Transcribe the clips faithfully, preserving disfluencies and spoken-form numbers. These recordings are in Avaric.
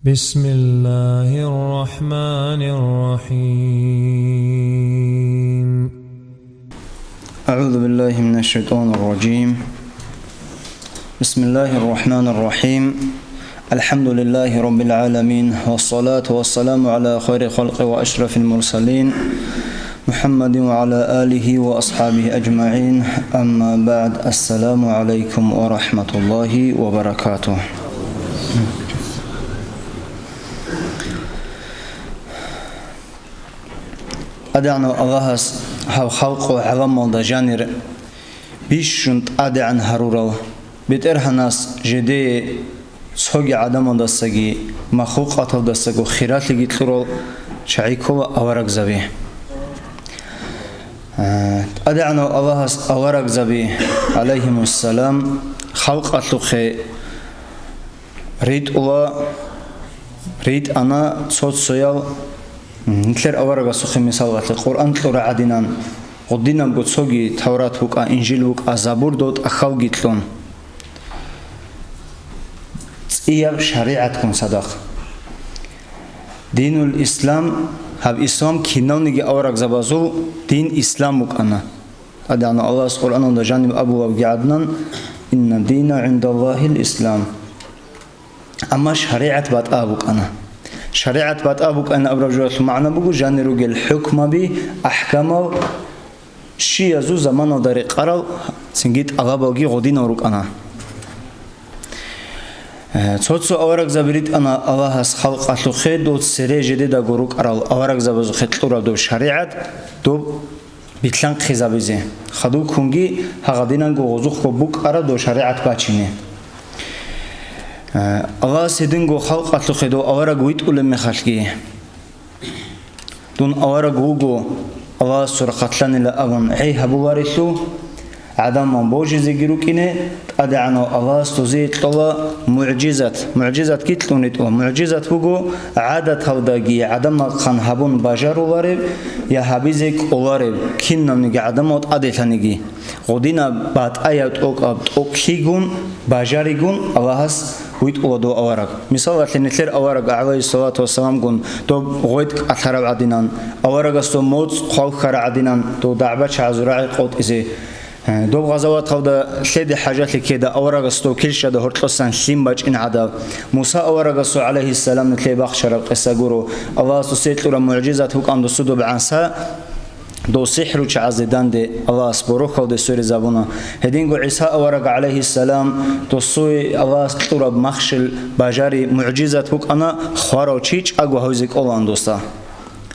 بسم الله الرحمن الرحيم. أعوذ بالله من الشيطان الرجيم. بسم الله الرحمن الرحيم. الحمد لله رب العالمين، والصلاة والسلام على خير خلق وأشرف المرسلين، محمد وعلى آله وأصحابه أجمعين. أما بعد، السلام عليكم ورحمة الله وبركاته. ТӀадегӀанав Аллагьас гьав халкъу гӀаламалда жанир бищун тӀадегӀан гьарурал, БетӀергьанас жидее цоги гӀадамалдасаги махлукъаталдасаго хиралъиги кьурал чагӀи ккола аварагзаби. Э, ТӀадегӀанав Аллагьас аварагзаби, гӀалайгьимуссалам, халкъалъухъе ритӀула, ритӀана цо-цоял, м, нилъер аварагасухъе мисал гьалъе, Къуръан кьура гӀадинан, гъудинабго цоги Таврат букӀа, Инжил букӀа, Забурдо тӀахьалги кьун. ЦӀияб шаригӀатгун цадахъ. Динул ислам, гьаб ислам киналниги аварагзабазул дин ислам букӀана. ТӀадегӀанав Аллагьас Къуръаналда жаниб абулебги гӀадинан: «Инна дина гӀиндаллагьил ислам». Амма шаригӀат батӀа букӀана. ШаригӀат батӀа букӀана абураб жоялъул магӀна буго жанир ругел хӀукмаби, ахӀкамал, щиязул заманалда рекъарал, цинги тӀалабалги гъодинал рукӀана. Э, цо-цо аварагзаби ритӀана Аллагьас халкъалъухъе, дов цере жидедаго рукӀарал аварагзабазухъе кьураб доб шаригӀат, доб билълъанхъизабизе, хадуб ккунги гьагъадинанго гъозухъго букӀараб дов шаригӀат бачине. Э, Аллагьас гьединго халкъалъухъе дов авараг витӀулеб мехалъги, дун авараг вуго, Аллагьасул рахъалъанила абун гӀей гьабуларелъул, гӀадамал божизеги рукӀине, ТӀадегӀанав Аллагьас дозие кьола мугӀжизат. МугӀжизатги кьун ритӀула. МугӀжизат буго гӀадаталдаги гӀадамахъан гьабун бажарулареб я гьабизе кӀолареб, кинавниги гӀадамал тӀаделъаниги. Гъудинаб батӀаяб тӀокӀаб тӀокӀлъигун, бажаригун Аллагьас витӀула дов авараг. Мисалалъе, нилъер авараг, гӀалайгьиссалату вассаламгун, доб гъветӀ кӀалъараб гӀадинан, аварагасул моцӀ хъвалхьараб гӀадинан, дов дагӀбачагӀазул рагӀи къотӀизе. Доб гъазаваталда лъеде хӀажалъи ккеда аварагас дов килщада гьоркьосан лъим бачӀин гӀадаб. Муса аварагасул, гӀалайгьиссалам, нилъее бахчараб къиса гуро. Аллагьас досие кьураб мугӀжизат букӀан досудаб гӀанса, дов сихӀручагӀазде данде Аллагьас борохьалде сверизабуна. Гьединго ГӀиса авараг, гӀалайгьиссалам, досуе Аллагьас кьураб махщел, бажари, мугӀжизат букӀана, хварав чи чӀаго гьавизе кӀолаан досда.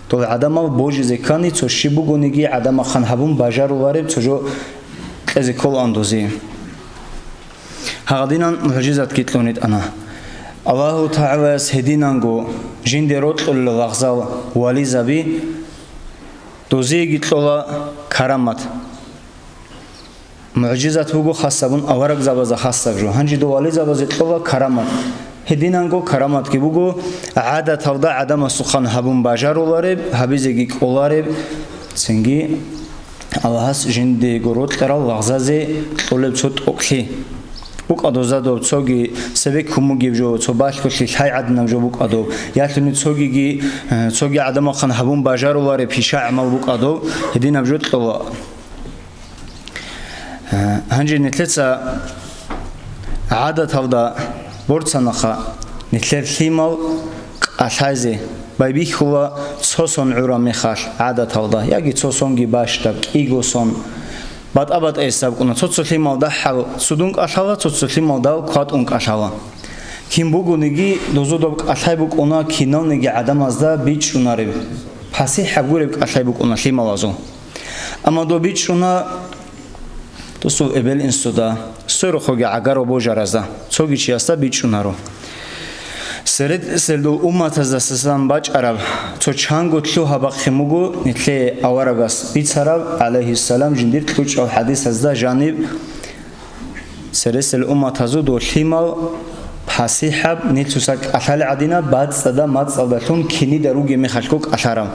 Дол гӀадамал божизе ккани, цо щиб бугониги гӀадамахъан гьабун бажарулареб цо жо кьезе кколаан дозе. Гьагъадинан мугӀжизатги кьун ритӀана. Аллагьу ТагӀалаяс гьединанго жинде рокьулел лагъзал вализаби, дозиеги кьола карамат. МугӀжизат буго хас гьабун аварагзабазда хасаб жо. Гьанже дов вализабазе кьола карамат. Гьединанго караматги буго гӀадаталда гӀадамасухъан гьабун бажарулареб, гьабизеги кӀолареб, цинги Аллагьас жиндиего рокьарал лагъзазе кьолеб цо тӀокӀлъи. БукӀадозадав цоги цебе кумугеб жо, цо балъголъи лъай гӀадинаб жо букӀадав, ялъуни цогиги, э, цоги гӀадамахъан гьабун бажарулареб пиша гӀамал букӀадав, гьединаб жо кьола. Гьанже нилъеца гӀадаталда борцанаха, нилъер лъимал кӀалъайзе байбихьула цо сон гӀураб мехалъ гӀадаталда, яги цо сонги бащдаб, кӀиго сон. БатӀа-батӀа гьесаб кӀуна, цо-цо лъимал дагьал цудун кӀалъала, цо-цо лъимал дал кватӀун кӀалъала. Кин бугониги, дозодаб кӀалъай букӀуна киналниги гӀадамазда бичӀчӀунареб, пасихӀаб гуреб кӀалъай букӀуна лъималазул. Амма доб бичӀчӀуна досул эбел-инсуда, сверухъеги гӀагарав божаразда, цоги чиясда бичӀчӀунаро. Серед-, сердул умматаздасан бачӀараб цо чанго лъугьа-бахъин буго нилъее аварагас бицараб, гӀалайгьиссалам, жиндир кьучӀал хӀадисазда жаниб, сересел умматазул дол лъимал пасихӀаб, нилъуса кӀалъал гӀадинаб, бацӀцӀадаб мацӀалдалъун кинида ругеб мехалъго кӀалъараб.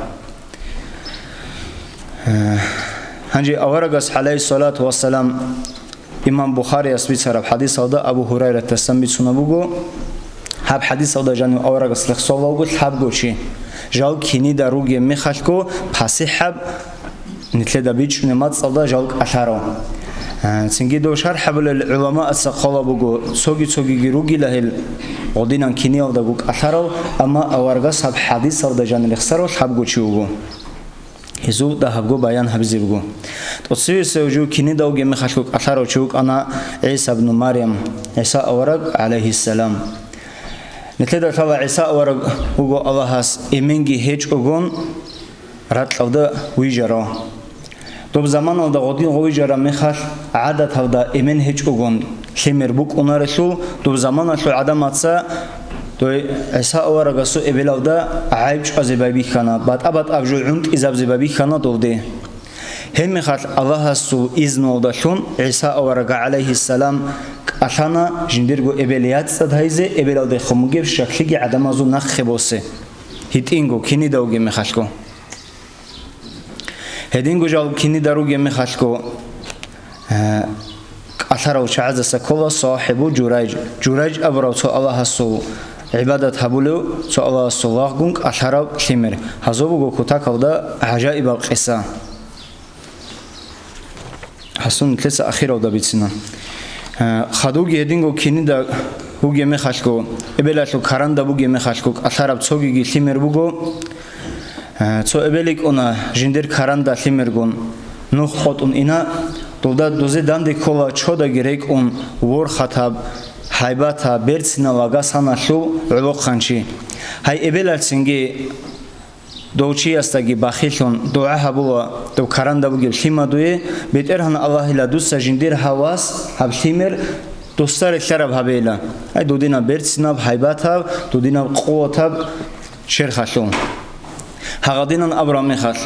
Гьанже аварагас, гӀалайгьиссалату вассалам, имам Бухарияс бицараб хӀадисалда Абу Гьурайратасан бицунаб буго, Гьаб хадисалда жанив аварагас рехсолалго лъабго чи, жал кинида ругеб мехалъго пасихӀаб, нилъеда бичӀчӀунеб мацӀалда жал кӀалъарав. Э, цинги дов шархӀ гьабулел гӀуламааса хъвала буго, цоги-цогиги ругила гьел гъодинан киниялдаго кӀалъарал, амма аварагас гьаб хадисалда жанив рехсарав лъабго чи вуго. Гьезул дагьабго баян гьабизе руго. ТӀоцевесев жив кинида вугеб мехалъго кӀалъарав чи вукӀана ГӀиса ибну Марям, ГӀиса авараг, гӀалайгьиссалам. Нилъеда лъала ГӀиса авараг вуго Аллагьас эменги гьечӀогон ракьалда вижарав. Доб заманалда гъодин гъов вижараб мехалъ, гӀадаталда эмен гьечӀогон лъимер букӀунарелъул, доб заманалъул гӀадамаца дой ГӀиса аварагасул эбелалда гӀайиб чӀвазе байбихьана, батӀа-батӀаб жо гӀунтӀизабизе байбихьана долде. Гьебмехалъ Аллагьасул изнулдалъун ГӀиса авараг, гӀалайгьиссалам, кӀалъана жиндирго эбел яцӀцӀад гьайзе, эбелалдехун бугеб щаклъиги гӀадамазул нахъе босе, гьитӀинго кинида вугеб мехалъго. Гьединго жал кинида ругеб мехалъго, э, кӀалъарав чагӀаздаса ккола сахӀибу Журайж. Журайж абурав цо Аллагьасул гӀибадат гьабулев, цо Аллагьасул лагъгун кӀалъарав лъимер. Гьазул буго кутакалда гӀажаибал къиса. Гьасун нилъеца ахиралда бицина. Э, хадуги гьединго кинида вугеб мехалъго, эбелалъул каранда бугеб мехалъго кӀалъараб цогиги лъимер буго. Э, цо эбел йикӀуна жиндир каранда лъимергун, нух къотӀун ина, дулда дузе данде ккола чодаги рекӀун, ворхатаб, гьайбатаб, берцинаб лагасаналъул гӀолохъанчи. Гьай эбелалъцинги дов чиясдаги бахиллъун дугӀа гьабула, дов каранда бугеб лъимадуе, БетӀергьан Аллагьила дуца жиндир гьав вас, гьаб лъимер, досда релълъараб гьабейила. Ай, дудинаб берцинаб, гьайбатаб, дудинаб къуватаб черхалъул. Гьагъадинан абураб мехалъ,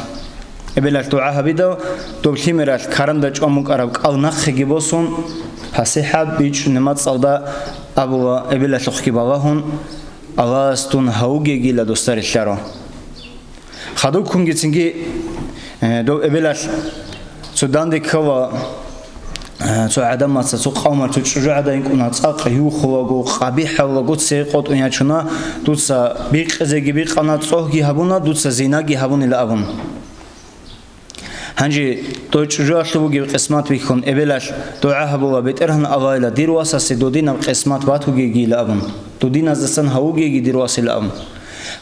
эбелалъ дугӀа гьабидал, доб лъимералъ каранда чӀван букӀараб кӀал нахъеги босун, пасихӀаб бичӀчӀунеб мацӀалда абула, эбелалъухъги балагьун, Аллагьас дун гьавугейгила досда релълъаро. Хадубккунгицинги, э, дов эбелалъ цо данде ккола, э, цо гӀадамаца, цо къавмалъ цо чӀужугӀадан йикӀуна, цӀакъ юхулаго, къабихӀ гьавулаго цей къотӀун ячуна, дуца бикъизеги бикъана, цӀогьги гьабуна, дуца зинаги гьабунила абун. Гьанже дой чӀужуялъул бугеб къисмат бихьун, эбелалъ дугӀа гьабула, БетӀергьан Аллагьила, дир васасе додинаб къисмат батугейгийила абун, додиназдасан гьавугейги дир васила абун.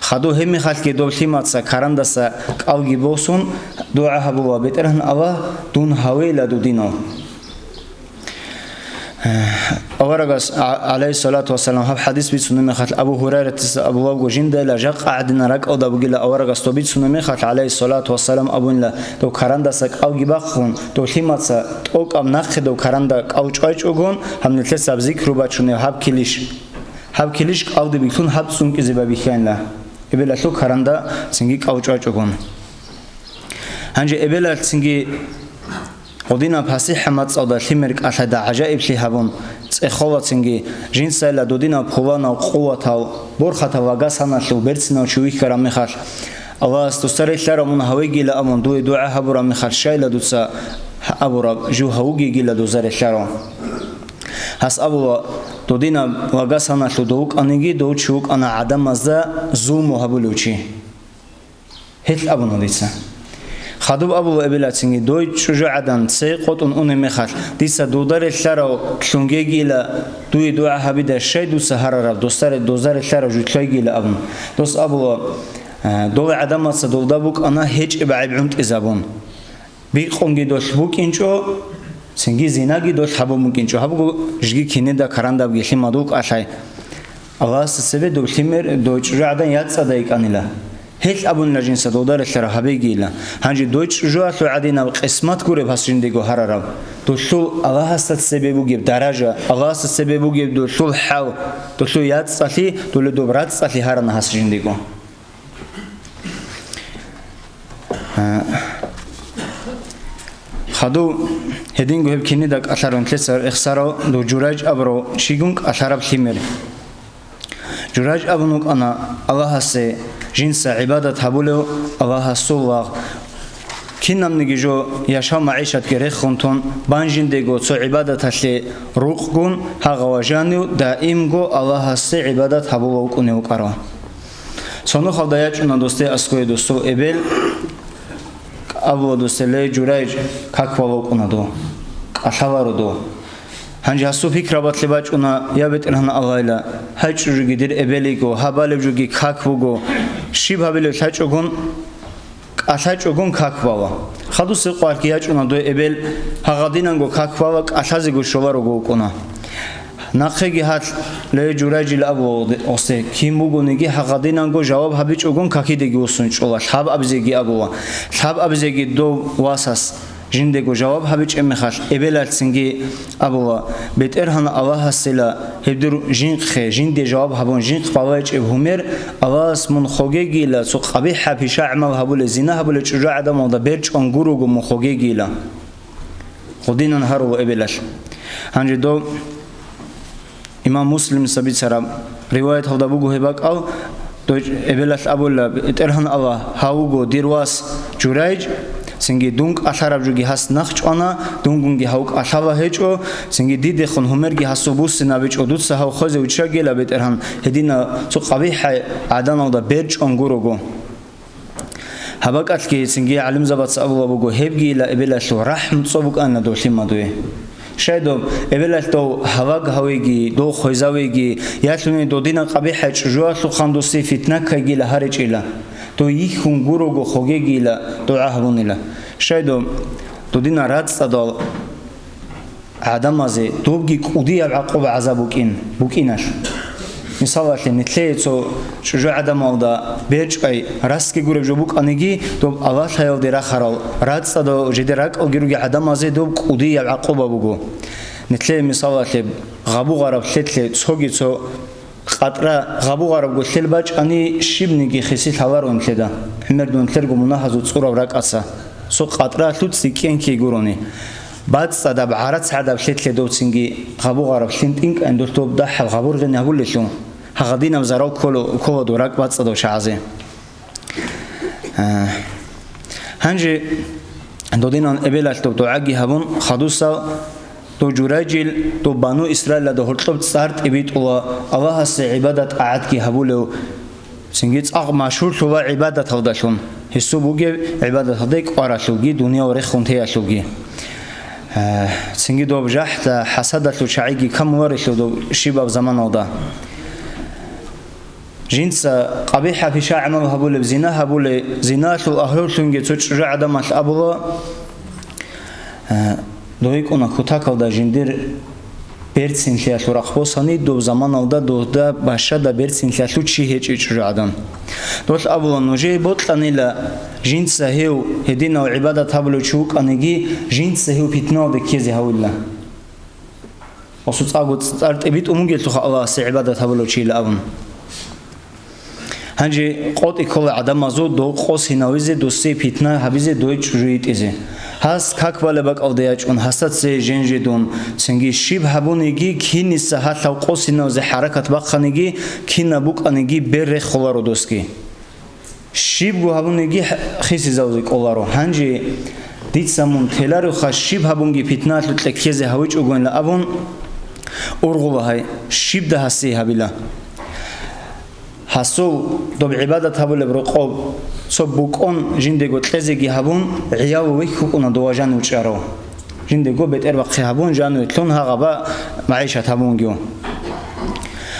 Хадув гьебмехалъги доб лъимаца карандаса кӀалги босун, дугӀа гьабула, БетӀергьан Аллагь, дун гьавейила додинав. Аварагас, а-, гӀалайгьиссалату вассалам, гьаб хадис бицунеб мехалъ, Абу Гьурайратица абулабго, жиндайила жакъа гӀадинан ракӀалда бугила аварагас доб бицунеб мехалъ, гӀалайгьиссалату вассалам, абунила, доб карандаса кӀалги бахъун, доб лъимаца тӀокӀаб нахъе доб каранда кӀал чӀвайчӀогон, гьаб нилъеца гьаб зикру бачунеб гьаб килищ. Гьаб килищ кӀалдиб бихьун гьаб цӀункӀизе байбихьанила, эбелалъул каранда цинги кӀал чӀвайчӀогон. Гьанже эбелалъцинги гъодинаб пасихӀаб мацӀалда лъимер кӀалъайда гӀажаиблъи гьабун, цӀехолацинги, жинсайила додинаб пуланав къуватав, борхатав лагасаналъул берцинав чи вихьараб мехалъ, Аллагьас досда релълъараб мун гьавегила абун дуе дугӀа гьабураб мехалъ, щайила дуца абураб, жив гьавугейгила доза релълъарав. Гьас абула, додинаб лагасаналъул дов вукӀаниги, дов чи вукӀана гӀадамазда зулму гьабулев чи. Гьелъ абуна дица. Хадуб абула эбелацинги, дой чӀужугӀадан цей къотӀун унеб мехалъ, дица дуда релълъарав лъунгейгила дуе дугӀа гьабида, щай дуца гьарараб, досда ре-, доза релълъарав жутлъайгила абун. Дос абула, э, дол гӀадамаца долда букӀана гьечӀеб гӀайиб гӀунтӀизабун. Бикъунги долъ букӀинчӀо, цинги зинаги долъ гьабун букӀинчӀо. Гьабго жги кинеда карандабги лъимадул кӀалъай. Аллагьасда цебе доб лъимер дой чӀужугӀадан яцӀцӀадай йикӀанила. Гьелъ абунила жинса додара лъарав гьабегийила. Гьанже дой чӀужуялъул гӀадинаб къисмат гуреб гьас жиндего гьарараб. Долъул Аллагьасда цебе бугеб даража, Аллагьасда цебе бугеб долъул хӀал, долъул яцӀцӀалъи, доле доб рацӀцӀалъи гьарана гьас жиндего. Хадув гьединго гьеб кинида кӀалъарун лъецал рехсарав дов Журайж абурав чигун кӀалъараб лъимер. Журайж абун вукӀана Аллагьасе жинса гӀибадат гьабулев Аллагьасул лагъ. Кинабниги жо яшав-магӀишатги рехун тун, бан жиндего цо гӀибадаталъе рукъгун, гьагъав ва жанив даимго Аллагьасе гӀибадат гьабула вукӀунев вукӀарав. Цо нухалда ячӀуна досде аскӀове досул эбел, абула досде: «Ле, Журайж, как бала вукӀуна дов, кӀалъаларо дов». Гьанже гьасул пикрабалъе бачӀуна: «Я БетӀергьан Аллагьила, гьай чӀужуги дир эбел йиго, гьаб балеб жоги как буго, щиб гьабилеб лъачӀогун, кӀалъачӀогун как бала». Хадусеб къварги ячӀуна дой эбел, гьагъадинанго как бала, кӀалъазего щоларого вукӀуна. Нахъеги гьалъ, ле, Журайжил абула гъосде, кин бугониги гьагъадинанго жаваб гьабичӀогун какидеги вуссун чӀола, лъаб абизеги абула. Лъаб абизеги дов васас жиндего жаваб гьабичӀеб мехалъ, эбелалъцинги абула: «БетӀергьан Аллагьасила гьеб дур жинхъе, жинде жаваб гьабун жинхъ балайчӀеб гьумер, Аллагьас мун хогегийила цо къабихӀаб пиша гӀамал гьабулей, зина гьабулей чӀужугӀадамалда берчӀун гурого мун хогегийила». Гъудинан гьарула эбелалъ. Гьанже дов Имам Муслимица бицараб риваяталда буго гьеб бакӀал, дой эбелалъ абула: «БетӀергьан Аллагь, гьав вуго дир вас Журайж, цинги дун кӀалъараб жоги гьас нахъ чӀвана, дунгунги гьав кӀалъала гьечӀо, цинги дидехун гьумерги гьасул буссинабичӀо, дуца гьав хвезе виччагила, БетӀергьан, гьедина цо къабихӀай гӀаданалда берчӀун гурого». Гьаб бакӀалъги цинги гӀалимзабаца абула буго, гьебгийила эбелалъул рахӀму цӀоб букӀана дов лъимадуе. Щай доб эбелалъ дов гьаваг гьавеги, дов хвезавеги, ялъуни додина къабихӀай чӀужуялъухъан досие фитна ккайгила гьаричӀила, дой йихьун гурого хогегийила дугӀа гьабунила. Щай доб додина рацӀцӀадал гӀадамазе добги кӀудияб гӀакъуба-гӀазаб букӀин, букӀиналъ. Мисалалъе, нилъее цо чӀужугӀадамалда берчӀай расги гуреб жо букӀаниги, доб Аллагьлъаялде рахарал, рацӀцӀадал жеде ракӀалги ругел гӀадамазе доб кӀудияб гӀакъуба буго. Нилъее, мисалалъе, гъабу-гъараб лъелъе цоги цо къатӀра гъабу-гъарабго лъел бачӀани, щибниги хиси лъаларо нилъеда, гӀемер дун лъерго мунагьазул цӀураб ракӀаца, цо къатӀралъул цӀикӀкӀен ккей гурони. БацӀцӀадаб, гӀарац гӀадаб лъелъе дов цинги гъабу-гъараб лъин тӀинкӀайин дулъ доб дагьаб гъабур гъени гьабулелъул, гьагъадинаб зарал ккола, ккола дов ракӀ бацӀцӀадав чагӀазе. А, гьанже додинан эбелалъ доб дугӀаги гьабун, хадусал дов Журайжил, дов Бану Исраилалда гьоркьоб цӀар тӀибитӀула, Аллагьасе гӀибадат-тӀагӀатги гьабулев, цинги цӀакъ машгьурлъула гӀибадаталдалъун, гьесул бугеб гӀибадаталде кӀваралъулги, дуниял рехун теялъулги. Э, цинги доб жахӀда, хӀасадалъул чагӀиги камуларелъул доб щибаб заманалда. Жинца къабихӀа-пиша гӀамал гьабулеб, зина гьабулей, зиналъул агьлуллъунги цо чӀужугӀадамалъ абула, э, дойкӀуна кутакалда жиндир берцинлъиялъул рахъ босани, доб заманалда дуда бащада берцинлъиялъул чи гьечӀей чӀужугӀадан. Долъ абула, нужее бокьанила, жинца гьев гьединав гӀибадат гьабулев чи вукӀаниги, жинца гьев питналде ккезе гьавила. ОсуцӀаго цӀар тӀибитӀун бугелъулха Аллагьасе гӀибадат гьабулев чийила абун. Гьанже къотӀи ккола гӀадамазул дов къосинавизе, досие питна гьабизе, дой чӀужу йитӀизе. Гьас как балеб бакӀалде ячӀун, гьасда цее женжедун, цинги щиб гьабуниги, киниса гьалъав къосинавизе хӀаракат бахъаниги, кинаб букӀаниги бер рехуларо досги. Щибго гьабуниги хисизавзе кӀоларо. Гьанже дица мун теларевха, щиб гьабунги питналъукье ккезе гьавичӀогойнила абун, ургъула гьай, щибда гьасие гьабила. Гьасул доб гӀибадат гьабулеб рокъоб цо букӀон жиндего кьезеги гьабун, гӀияв вихьукӀуна дова жанив чӀарав. Жиндего бетӀербахъи гьабун, жаниве лъун гьагъаба магӀишат гьабунгев.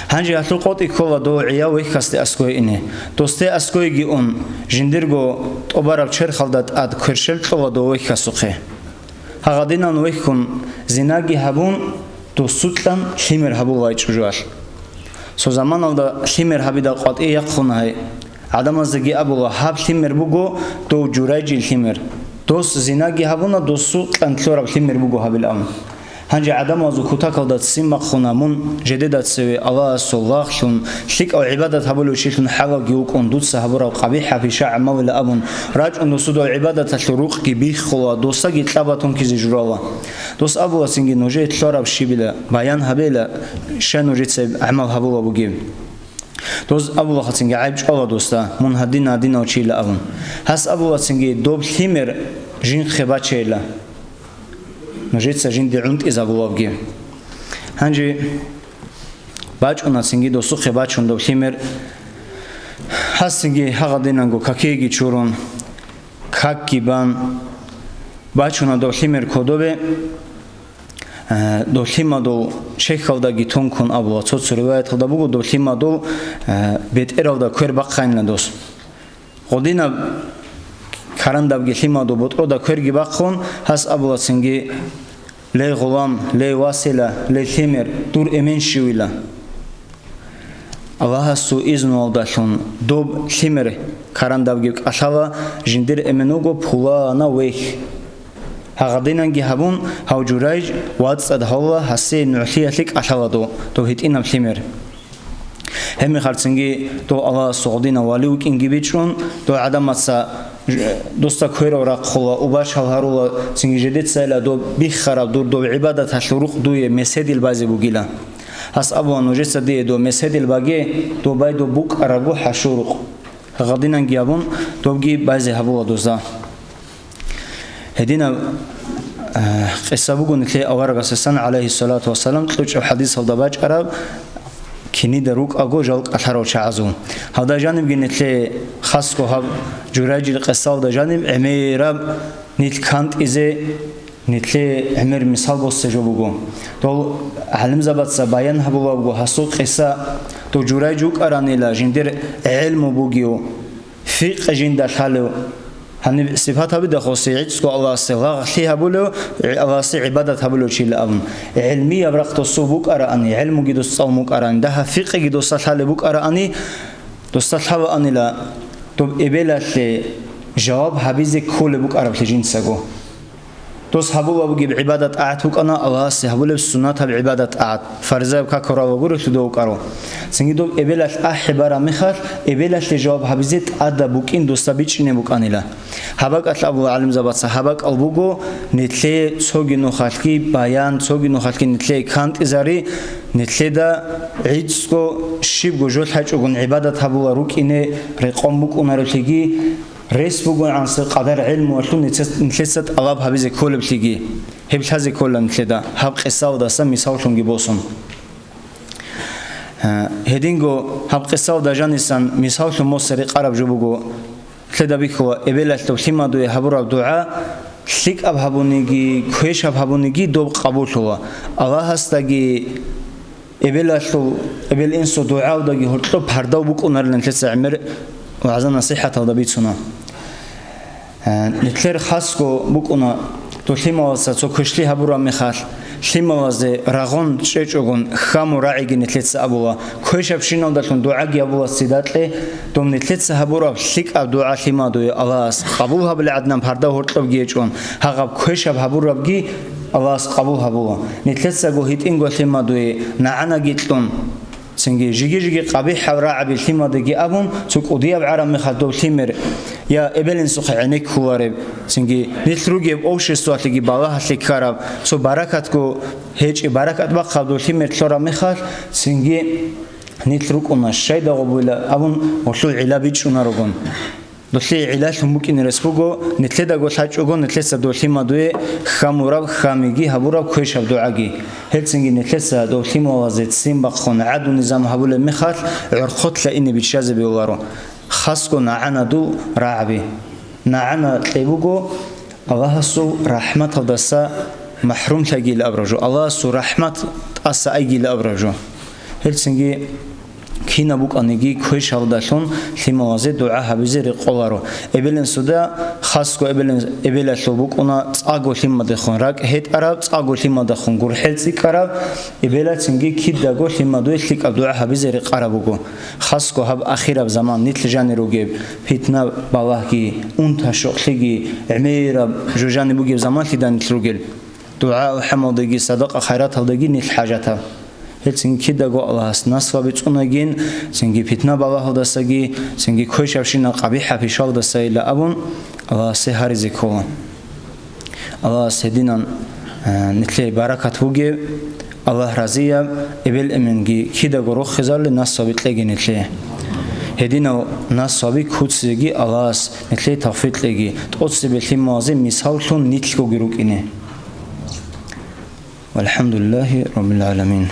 Гьанже гьалъул къотӀи ккола дов гӀияв вехьасде аскӀове ине. Досде аскӀовеги ун, жиндирго тӀубараб черхалда тӀад кверщел кьола дов вехьасухъе. Гьагъадинан вехьун, зинаги гьабун, досукьан лъимер гьабулай чӀужуялъ. Цо заманалда лъимер гьабидал къватӀие яхъуна гьай. ГӀадамаздаги абула, гьаб лъимер буго дов Журайжил лъимер. Дос зинаги гьабуна, досул кьантлъораб лъимер буго гьабил абун. Гьанже гӀадамазул кутакалда ццин бахъуна, мун жедеда цеве Аллагьасул лагълъун, лъикӀав гӀибадат гьабулев чилъун хӀалалги вукӀун, дуца гьабураб къабихӀаб пиша гӀамалила абун, рачӀун досудав гӀибадаталъул рукъги биххула, досаги кьабатун ккизе журала. Дос абула цинги, нужее лъараб щибила баян гьабейла, щай нужеца гӀамал гьабула бугеб. Доз абулахъацинги гӀайиб чӀвала досда, мун гьадин-гьадинав чийила абун. Гьас абулацинги доб лъимер жинхъе бачейила, нужеца жинде гӀунтӀизабулабги. Гьанже бачӀуна цинги досухъе бачун доб лъимер. Гьас цинги гьагъадинанго какиги чурун, какги бан, бачуна доб лъимер кодобе. Э, доб лъимадул чехьалдаги тункун абула. Цо-цо риваяталда буго, доб лъимадул, э, бетӀералда квер бахъайнила дос. Гъодинаб карандабги лъимадул ботӀрода кверги бахъун, гьас абула цинги: «Ле, гъулам, ле, васила, ле, лъимер, дур эмен щивила». Аллагьасул изнулдалъун доб лъимер карандабги кӀалъала, жиндир эмен вуго пулана вехь. Гьагъадинанги гьабун, гьав Журайж вацӀцӀад гьавла, гьасие нугӀлъиялъе кӀалъала дов, дов гьитӀинаб лъимер. Гьебмехалцинги дов Аллагьасул гъодинав вали вукӀинги бичӀчӀун, дов гӀадамаца ж-, досда кверав рахъула, убачал гьарула, цинги жидецайила доб биххараб дур дов гӀибадаталъул рукъ дуе меседил базе бугила. Гьас абула: «Нужеца дие доб меседил баге, доб бай доб букӀарабго хӀашурухъ». Гъадинанги абун, добги байзе гьабула доза. Гьединаб, э, къиса буго нилъее аварагасасан, гӀалайгьиссалату вассалам, кьучӀаб хӀадисалда бачӀараб, кинида рукӀаго жал кӀалъарав чагӀазул. Гьалда жанибги нилъее хасго гьаб Журайжил къисалда жаниб гӀемераб нилъ кантӀизе, нилъее гӀемер мисал боссе жо буго. Дол гӀалимзабаца баян гьабулабго гьасул къиса, дов Журайж вукӀаранила жиндир гӀелму бугев, фикъ жинда лъалев, гьаниб сипат гьабидахъоси гӀицӀго Аллагьасе лагълъи гьабулев, Аллагьасе гӀибадат гьабулев чила абун, гӀелмияб рахъ досул букӀараани, гӀелмуги дос цӀалун букӀараани, дагьаб фикъиги досда лъалеб букӀараани, досда лъалаанила доб эбелалъе жаваб гьабизе кколеб букӀараблъи жинцаго. Дос гьабулеб бугеб гӀибадат-тӀагӀат букӀана Аллагьасе гьабулеб суннатаб гӀибадат-тӀагӀат, фаризаяб как гьоркьоб гурелъул дов вукӀарав. Цинги доб эбелалъ ахӀи бараб мехалъ, эбелалъе жаваб гьабизе тӀадаб букӀин досда бичӀчӀине букӀанила. Гьаб бакӀалъ абула гӀалимзабаца, гьаб бакӀал буго нилъее цоги нухалъги баян, цоги нухалъги нилъее кантӀизари, нилъеда гӀицӀго щибго жо лъачӀогун гӀибадат гьабула рукӀине рекъон букӀунарелъиги, рес бугоан цо къадар гӀелмуялъул нилъе-, нилъеца тӀалаб гьабизе кколеблъиги, гьеб лъазе ккола нилъеда, гьаб къисалдаса мисаллъунги босун. Э, гьединго гьаб къисалда жанисан мисаллъун босизе рекъараб жо буго, нилъеда бихьула, эбелалъул лъимадуе гьабураб дугӀа лъикӀаб гьабуниги, квешаб гьабуниги доб къабуллъула. Аллагьасдаги Эбелалъул, эбел-инсул дугӀалдаги гьоркьоб пардав букӀунарилан нилъеца гӀемер вагӀза-насихӀаталда бицуна. Э, нилъер хасго букӀуна, дов лъималаца цо квешлъи гьабураб мехалъ, лъималазе рагъун чӀечӀогун хьаму рагӀиги нилъеца абула, квешабщиналдалъун дугӀаги гьабула ццидакье, доб нилъеца гьабураб лъикӀаб дугӀа лъимадуе Аллагьас къабул гьабулеб гӀадинан пардав гьоркьобги гьечӀун, гьагъаб квешаб гьабурабги Аллагьас къабул гьабула. Нилъецаго гьитӀинго лъимадуе нагӀанаги кьун, цинги жиги-жиги къабихӀаб рагӀаби лъимадаги абун, цо кӀудияб гӀараб мехалъ доб лъимер я эбел-инсухъе гӀенеккулареб, цинги нилъ ругеб обществалъеги балагьалъе ккараб, цо баракатго гьечӀеб, баракат бахъаб доб лъимер лъураб мехалъ, цинги нилъ рукӀуна щайда гъобила абун, гъолъул гӀилла бичӀчӀунарогун. Долъие гӀиллалъун букӀине рес буго, нилъедаго лъачӀого нилъеца дов лъимадуе хьамураб хьамиги гьабураб квешаб дугӀаги. Гьелцинги нилъеца дов лъималазе ццин бахъун гӀаду-низам гьабулеб мехалъ гӀорхъолъа ине биччазе бегьуларо, хасго нагӀанадул рагӀаби. НагӀана кье буго Аллагьасул рахӀматалдаса махӀрумлъагийилан абураб жо, Аллагьасул рахӀмат тӀаса айгийилан абураб жо. Гьелцинги кинаб букӀаниги квешалдалъун лъималазе дугӀа гьабизе рекъоларо. Эбел-инсуда, хасго эбел-ин-, эбелалъул букӀуна цӀаго лъимадехун ракӀ гьетӀараб, цӀаго лъимадехун гурхӀел цӀикӀкӀараб, эбелацинги кидаго лъимадуе лъикӀаб дугӀа гьабизе рекъараб буго. Хасго гьаб ахираб заман нилъ жанир ругеб, питна-балагьги, унта-щокълъиги, гӀемераб жо жаниб бугеб заманлъида нилъ ругел. ДугӀа-алхӀамалдаги, садакъа-хайраталдаги нилъ хӀажатаб. Гьелцинги кидаго Аллагьас насбаби цӀунагин, цинги питна-балагьалдасаги, цинги квешабщинал къабихӀаб пишалдасайила абун, Аллагьасе гьаризе ккола. Аллагьас гьединан, э, нилъее баракат бугеб, Аллагь разияб, эбел-эменги кидаго рохизарли насбаби кьеги нилъее. Гьединав нас ва бик куцизеги Аллагьас нилъее тавфикъ кьеги, тӀоцебе лъималазе мисаллъун нилъгоги рукӀине. Валхамдулиллахи раббил гӀаламин.